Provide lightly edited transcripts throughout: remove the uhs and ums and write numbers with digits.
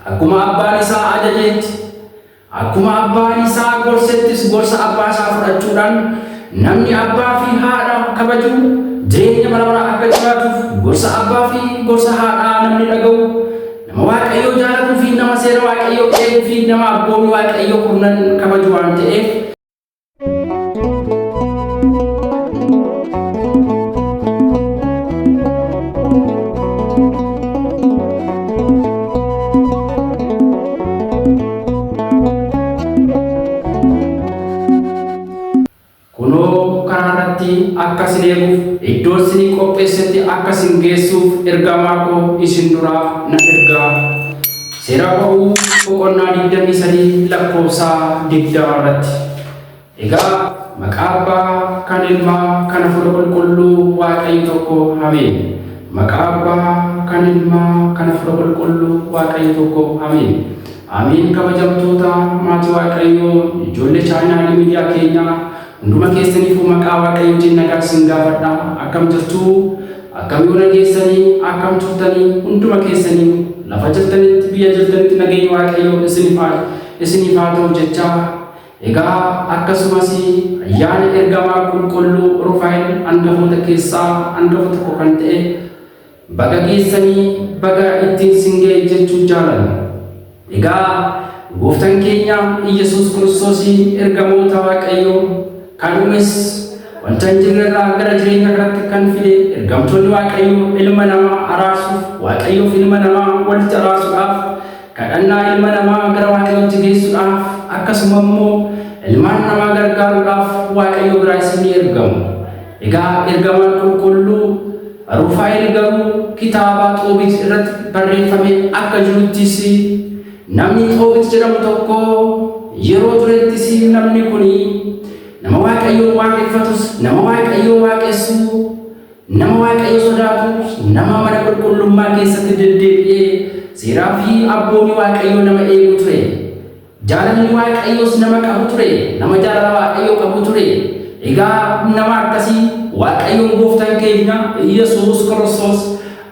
Akkuma abbaan isaa ajajeetti, akkuma abbaan isaa gorsettis gorsa abbaa isaa fudhachuudhaan namni abbaa fi haadha kabaju jireenya bara baraa akka jiraatuuf gorsa abbaa fi gorsa haadhaa namni dhaga'u nama Waaqayyoo jaalatuu fi nama seera Waaqayyoo eeguu fi nama abboommii Waaqayyoo kurnan kabaju waan ta'eef. Kunoo karaa irratti akka isin eeguuf, iddoo isinii qopheessetti akka isin geessuuf ergamaa koo isin duraa nan erga. Seera Ba'uu boqonnaa 23 lakkoofsa 20 irratti. Egaa maqaa Abbaa, kan Ilmaa, kan Hafuura Qulqulluu Waaqayyo tokko. Ameen. Maqaa Abbaa, kan Ilmaa, kan Hafuura Qulqulluu Waaqayyo tokko. Ameen. Ameen kabajamtoota maatii Waaqayyoo ijoollee chaanaalii miidiyaa keenyaa hunduma keessaniifuu maqaa Waaqayyootiin nagaa isin gaafadha. Akkam jirtu? Akkam yoo nageessanii? Akkam turtanii? Hunduma keessanii lafa jirtanitti biyya jirtanitti nageenyi Waaqayyoo isiniif haa isiniif haa ta'u jechaa egaa akkasumas ayyaana ergamaa qulqulluu Rufaa'el hangafoota keessaa hangafa tokko kan ta'e Baga geessanii baga ittiin sin ga'e jechuu jaalanna. Egaa Gooftan keenya Iyyasuus Kiristoos ergamoota Waaqayyoo kan uumes wanta hin jirre irraa gara jireenya kanatti kan fide ergamtoonni Waaqayyoo ilma namaa araarsuuf Waaqayyoof ilma namaa walitti araarsuudhaaf kadhannaa ilma namaa gara Waaqayyootti geessuudhaaf akkasuma immoo ilmaan namaa gargaaruudhaaf Waaqayyoo biraa isin ni ergamu. Egaa ergamaan qulqulluu Rufaa'el garuu kitaaba Xoobit irratti barreeffamee akka jiruttis namni Xoobit jedhamu tokko yeroo turettis namni kun nama Waaqayyoon waaqeffatus, nama Waaqayyoo waaqessu, nama Waaqayyo sodaatu, nama mana qulqullummaa keessatti deddeebi'ee seeraa fi abboomii Waaqayyoo nama eegu ture. Jaalalli Waaqayyoos nama qabu ture, nama jaalala Waaqayyoo qabu ture. Egaa nama akkasii Waaqayyoon gooftaan keenya Yesuus Kiristoos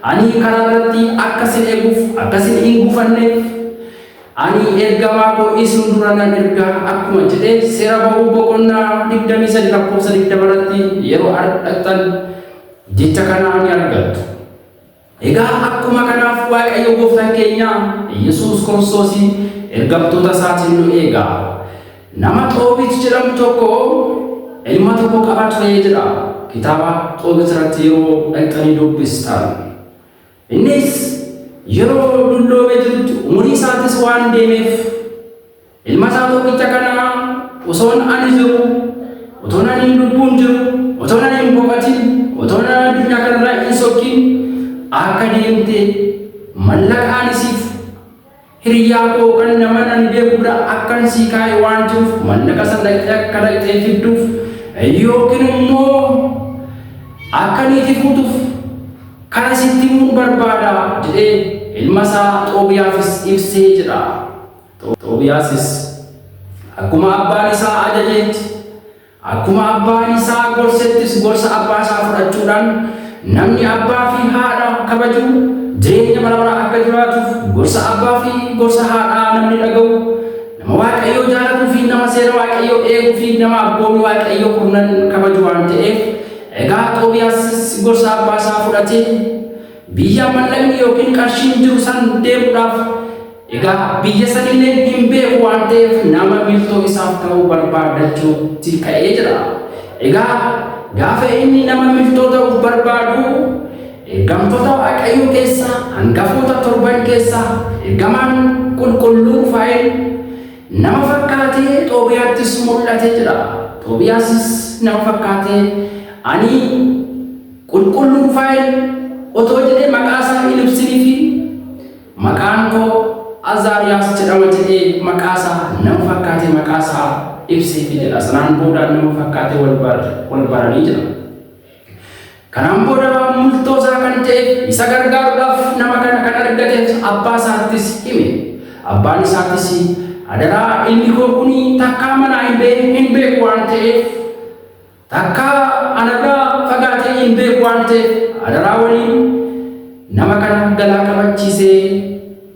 ani karaa irratti akka isin eeguuf, akka isin hin gufanneef ani ergamaa koo isin dura nan erga akkuma jedhe seera ba'uu boqonnaa 23 lakkoofsa 20 irratti yeroo argattan jecha kana ni argattu. Egaa akkuma kanaaf Waaqayyo gooftaan keenya Yesuus Kiristoos ergamtoota isaatiin nu eega. Nama Xoobit jedhamu tokko ilma tokko qaba ture jedha kitaaba Xoobit irratti yeroo dhaqxanii dubbistan. Innis yeroo dulloomee jirutti umurii isaattis waan deemeef Ilma isaa tokkicha kana osoon ani jiru, otoon ani lubbuun jiru, otoon ani hin boqotin, otoon ani addunyaa kanarraa hin sokkin akka deemte mallaqa ani siif hiriyaa koo kan nama ani beeku bira akkan sii kaa'e waan jiruuf mallaqa san dhaqxee akka dhaqxee fidduuf yookiin immoo akka niitii fuutuuf kana sitti himuun barbaada jedhee ilma isaa Xoobiyaafis ibsee jedha. Xoobiyasis akkuma abbaan isaa ajajeetti, akkuma abbaan isaa gorsettis gorsa abbaa isaa fudhachuudhaan namni abbaa fi haadha kabaju jireenya bara baraa akka jiraatuuf gorsa abbaa fi gorsa haadhaa namni dhaga'u nama Waaqayyoo jaalatuu fi nama seera Waaqayyoo eeguu fi nama abboomii Waaqayyoo kurnan kabaju waan ta'eef egaa Xoobiyasis gorsa abbaa isaa fudhatee biyya mallaqni yookiin qarshiin jiru san deemuudhaaf Egaa biyya sanillee hin beeku waan ta'eef nama miiltoo isaaf ta'u barbaaddachuutti ka'ee jira. Egaa gaafa inni nama miltoo ta'uuf barbaadu ergamtoota Waaqayyoo keessaa hangafoota torban keessaa ergamaan qulqulluu Rufaa'el nama fakkaatee Xoobiyaattis mul'atee jira. Xoobiyaasis nama fakkaatee ani qulqulluu Rufaa'el otoo jedhee maqaa isaa hin ibsiniifi Maqaan koo Azaariyaas jedhama jedhee maqaa isaa nama fakkaatee maqaa isaa ibseefi jedha. Sanaan booda nama fakkaatee wal wal baranii jedha. Kanaan booda multoo isaa kan ta'eef isa gargaaruudhaaf nama kana kan argateef abbaa isaattis hime. Abbaan isaattis adaraa ilmi koo kun takkaa manaa hin beeku waan ta'eef Takkaa ana biraa fagaatee hin beeku waan ta'eef adaraa waliin nama kana galaa qabachiisee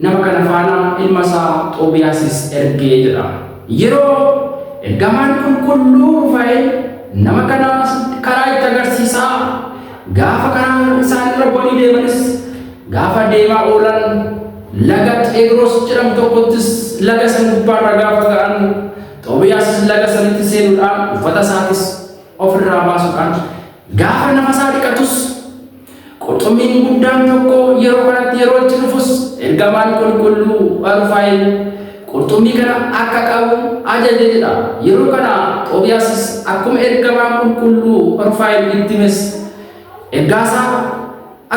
nama kana faana ilma isaa Xoobiyaasis ergee jedha. Yeroo ergamaan qulqulluu Rufaa'el nama kana karaa itti agarsiisaa gaafa karaa isaan irra bu'anii deemanis gaafa deemaa oolan laga Xeegros jedhamu tokkottis laga san gubbaarra gaafa ga'an Xobiyaasis laga sanitti seenuudhaan uffata isaatis ofirraa baasuudhaan gaafa nafa isaa dhiqatus qurxummiin guddaan tokko yeroo kanatti yeroo itti dhufus ergamaan qulqulluu Rufaa'el qurxummii kana akka qabu ajaje jedha. Yeroo kana Xobiyaasis akkuma ergamaan qulqulluu Rufaa'el itti himes ergaasaa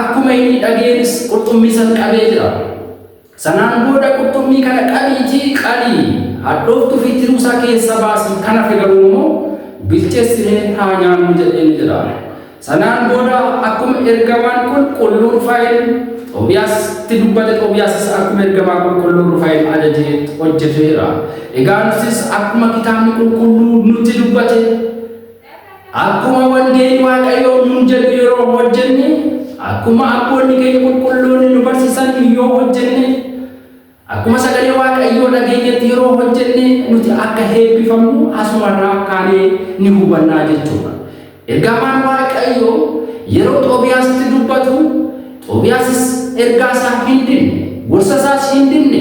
akkuma inni dhageenis qurxummii san qabee jira. Sanaan booda qurxummii kana qabiitii qalii hadhooftuu fi tiruusaa keessa baasii kan hafe garuu immoo bilcheessinee haa nyaannu jedheen jedha. Sanaan booda akkuma ergamaan qulqulluu Rufaa'el Xoobiyaasitti dubbate Xoobiyaasis akkuma ergamaa qulqulluu Rufaa'el ajajee hojjeteera. Egaa nutis akkuma kitaabni qulqulluu nutti dubbate akkuma wangeelli Waaqayyoo nuun jedhu yeroo hojjenne akkuma abboonni keenya qulqulloonni nu barsiisan yoo hojjenne akkuma sagalee Waaqayyoo dhageenyetti yeroo hojjenne nuti akka eebbifamnu asumarraa kaanee ni hubannaa jechuudha. Ergamaan Waaqayyoo yeroo Xoobiyaasitti dubbatu Xoobiyaasis ergaa isaa hin dinne, gorsa isaas hin dinne,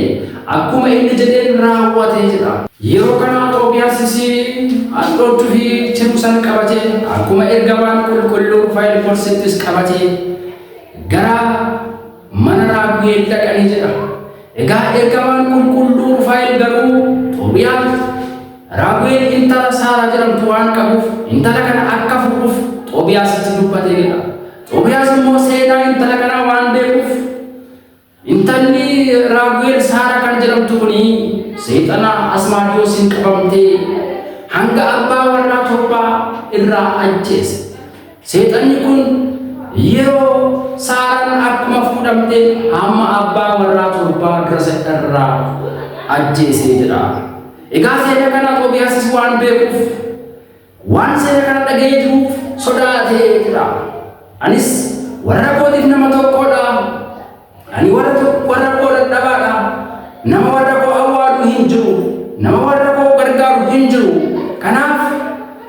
akkuma inni jedheen raawwatee jedha. Yeroo kana Xoobiyaasis hadhooftuu fi tiruu san qabatee akkuma ergamaan qulqulluu Rufaa'el gorsettis qabatee gara mana Raagu'eel dhaqanii jedha. Egaa ergamaan qulqulluu Rufaa'el garuu Xoobiyaas Raagu'eel intala Saaraa jedhamtu waan qabuuf intala kana akka fuudhuuf Xoobiyaasitti dubbatee jedha. Xoobiyaas immoo seenaa intala kanaa waan beekuuf intalli Raagu'eel Saaraa kan jedhamtu kuni seexana Asmaadiyoosiin qabamtee hanga abbaa warraa torbaa irraa ajjeese. Seexanni kun yeroo Saaraan akkuma fuudhamte hamma abbaa warraa torbaa durasa irraa ajjeesee jedha. Egaa seera kana Xobiyaasis waan beekuuf waan seera kana dhaga'ee jiruuf sodaatee jira. Anis warra kootiif nama tokkodha. Ani warra warra koo dadhabaadha. Nama warra koo awwaalu hin jiru. Nama warra koo gargaaru hin jiru. Kanaaf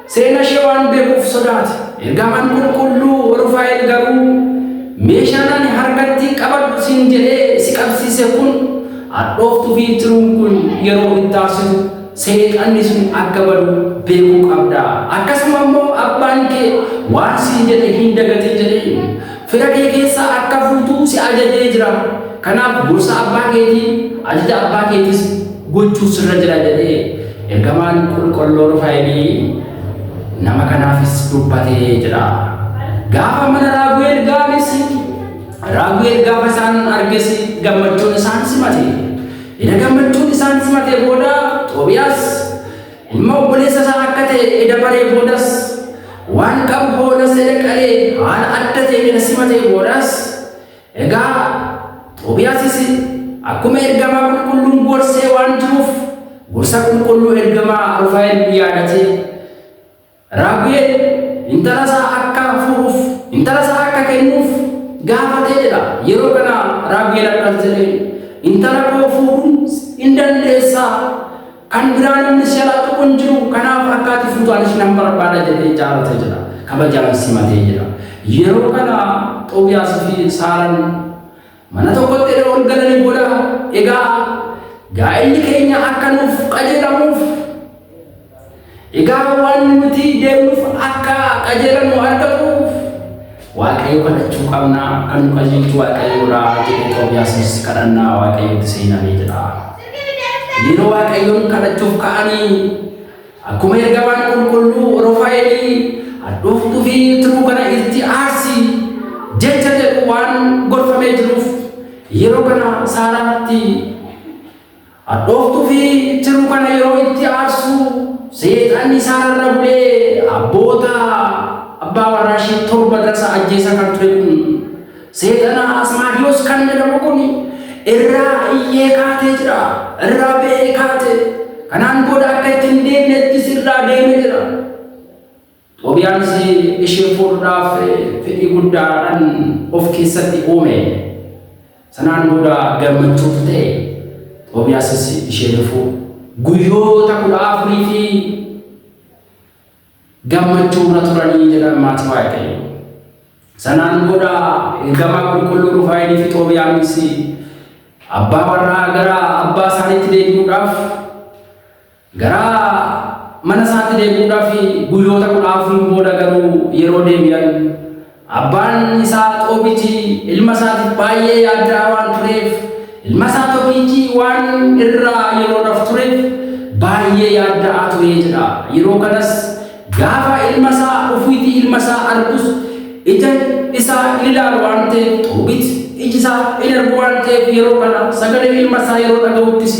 seena ishee waan beekuuf sodaate. Ergamaan qulqulluu Rufaa'el garuu meeshaan ani harkatti qabadhu siin jedhee si qabsiise kun hadhooftuu fi tiruun kun yeroo itti aarsitu seexanni sun akka badu beekuu qabda. Akkasuma immoo abbaan kee waan siin jedhe hin dagatin jedhee fira kee keessaa akka fuutuu si ajajee jira. Kanaaf gorsa abbaa keetii ajaja abbaa keetiis gochuu sirra jira jedhee ergamaan qulqulluu Rufaa'elii nama kanaafis dubbatee jira. Gaafa mana Raagu'eel gaanis Raagu'eel gaafa isaan arges gammachuun isaan simate. Eda gammachuun isaan simate booda Xoobiyaas ilma obboleessa isaa akka ta'e eda baree boodas waan qabu boodas eda qalee haala adda ta'e eda simatee boodas egaa Xoobiyasis akkuma ergamaa qulqulluun gorsee waan jiruuf gorsa qulqulluu ergamaa Rufaa'el yaadatee Raagu'eel intala isaa akka fuudhuuf intala isaa akka kennuuf gaafatee jedha. Yeroo kana Raagu'eel akkas jedhee intala koo fuudhuun hin dandeessaa kan biraa namni si jalaa tuqu hin jiru kanaaf akka ati fuutu anis nan barbaada jedhee jaalate jedha. Kabajaan simatee jedha. Yeroo kana Xoobiyaas fi Saaraan mana tokkotti erga ol galanii booda egaa gaa'elli keenya akka nuuf qajeelamuuf egaa waan nuti deemnuuf akka qajeelan nu argatuuf Waaqayyo kadhachuu qabna kan nu qajeelchu Waaqayyoodha jedhee Xoobiyaasinis kadhannaa Waaqayyotti seenanii jedha. Yeroo Waaqayyoon kadhachuuf ka'anii akkuma ergamaan qulqulluu Rufaa'elii hadhooftuu fi tiruu kana itti aarsi jecha jedhu waan gorfamee jiruuf yeroo kana Saaraatti hadhooftuu fi tiruu kana yeroo itti aarsu seexanni Saararra bulee abboota abbaa warraa ishee torba darsa ajjeesaa kan ture kun seexana Asmaadiyoos kan jedhamu kun irraa iyyee kaatee jira. Irraa ba'ee kaate. Kanaan booda akka itti hin deemnettis irraa deemee jira. Xobiyaanis ishee fuudhuudhaaf fedhii guddaadhaan of keessatti uume. Sanaan booda gammachuutu ta'e. Xoobiyaas ishee dhufuu guyyoota 14 fi gammachuu irra turanii jedhan maatii Waaqayyoo. Sanaan booda ergamaa qulqulluu Rufaa'elii fi Xoobiyaanis abbaa warraa gara abbaa isaaniitti deebi'uudhaaf gara mana isaatti deebi'uudhaaf guyyoota 14 booda garuu yeroo deebi'an abbaan isaa Xoobiti ilma isaatiif baay'ee yaaddaa waan tureef ilma isaa tokkichi waan irraa yeroodhaaf tureef baay'ee yaadda'aa ture jedha. Yeroo kanas gaafa ilma isaa ofiitii ilma isaa argus ija isaa in ilaalu waan ta'eef Xoobit iji isaa in argu waan ta'eef yeroo kana sagalee ilma isaa yeroo dhaga'uttis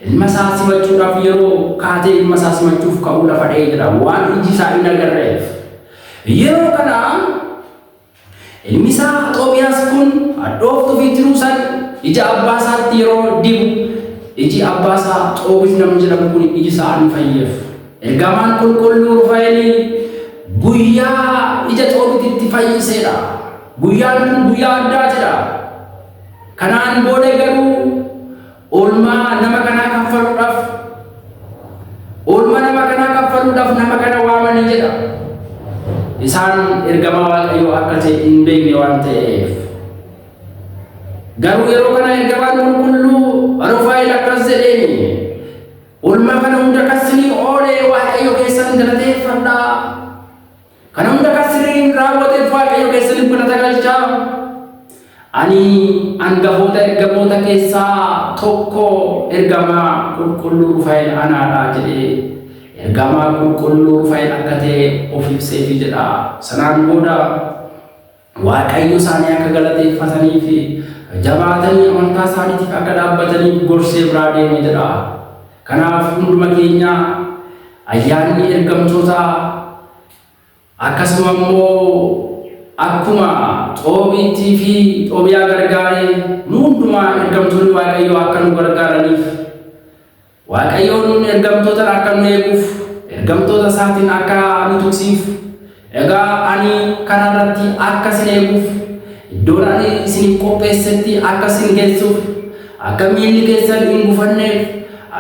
ilma isaa simachuudhaaf yeroo kaatee ilma isaa simachuuf ka'uu lafa dha'ee jedha waan iji isaa in agarreef. Yeroo kana ilmi isaa Xoobiyaas kun hadhooftuu fi tiruu san ija abbaa isaatti yeroo dibu iji abbaa isaa Xoobit namni jedhamu kun iji isaa ni fayyeef. Ergamaan qulqulluu Rufaa'elii guyyaa ija Xoobititti fayyiseedha. Guyyaan kun guyyaa addaatidha. Kanaan booda garuu oolmaa nama kanaa kaffaluudhaaf oolmaa nama kanaa kaffaluudhaaf nama kana waamanii jedha. Isaan ergamaa Waaqayyoo akka ta'e hin beekne waan ta'eef. Garuu yeroo kana ergamaan qulqulluu Rufaa'el akkas jedheeni. Oolmaa kana hunda kassinii oolee Waaqayyo keessan galateeffadhaa. Kana hunda kassiniin raawwateef Waaqayyo keessaniif galata galchaa. Ani angafoota ergamoota keessaa tokko ergamaa qulqulluu Rufaa'el anaadha jedhee ergamaa qulqulluu Rufaa'el akka ta'e of ibseefi jedha. Sanaan booda Waaqayyo isaanii akka galateeffatanii fi jabaatanii amantaa isaaniitiif akka dhaabbataniif gorsee biraa deeme jedha. Kanaaf hunduma keenya ayyaanni ergamtootaa akkasuma immoo akkuma Xoobiitii fi Xoobiyaa gargaaree nu hundumaa ergamtoonni Waaqayyoo akka nu gargaaraniif Waaqayyoon ergamtootaan akka nu eeguuf ergamtoota isaatiin akka nu tuksiif egaa ani karaa irratti akka isin eeguuf iddoon ani isiniif qopheessetti akka isin geessuuf akka miilli keessan hin gufanneef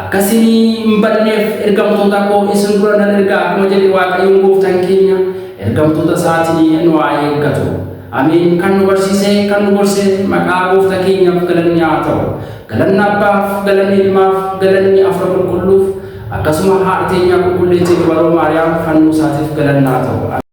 akka isin hin badneef ergamtoota koo isin dura nan erga akkuma jedhe Waaqayyoon gooftaan keenya ergamtoota isaatiin nu haa eeggatu. Ameen. Kan nu barsiise, kan nu gorse maqaa gooftaa keenyaaf galanni haa ta'u. Galanni Abbaaf, galanni Ilmaaf, galanni Afuura Qulqulluuf, akkasuma haadha teenyaa qulqulleettii dubaroo Maariyaam fannoo isaatiif galanni haa ta'u.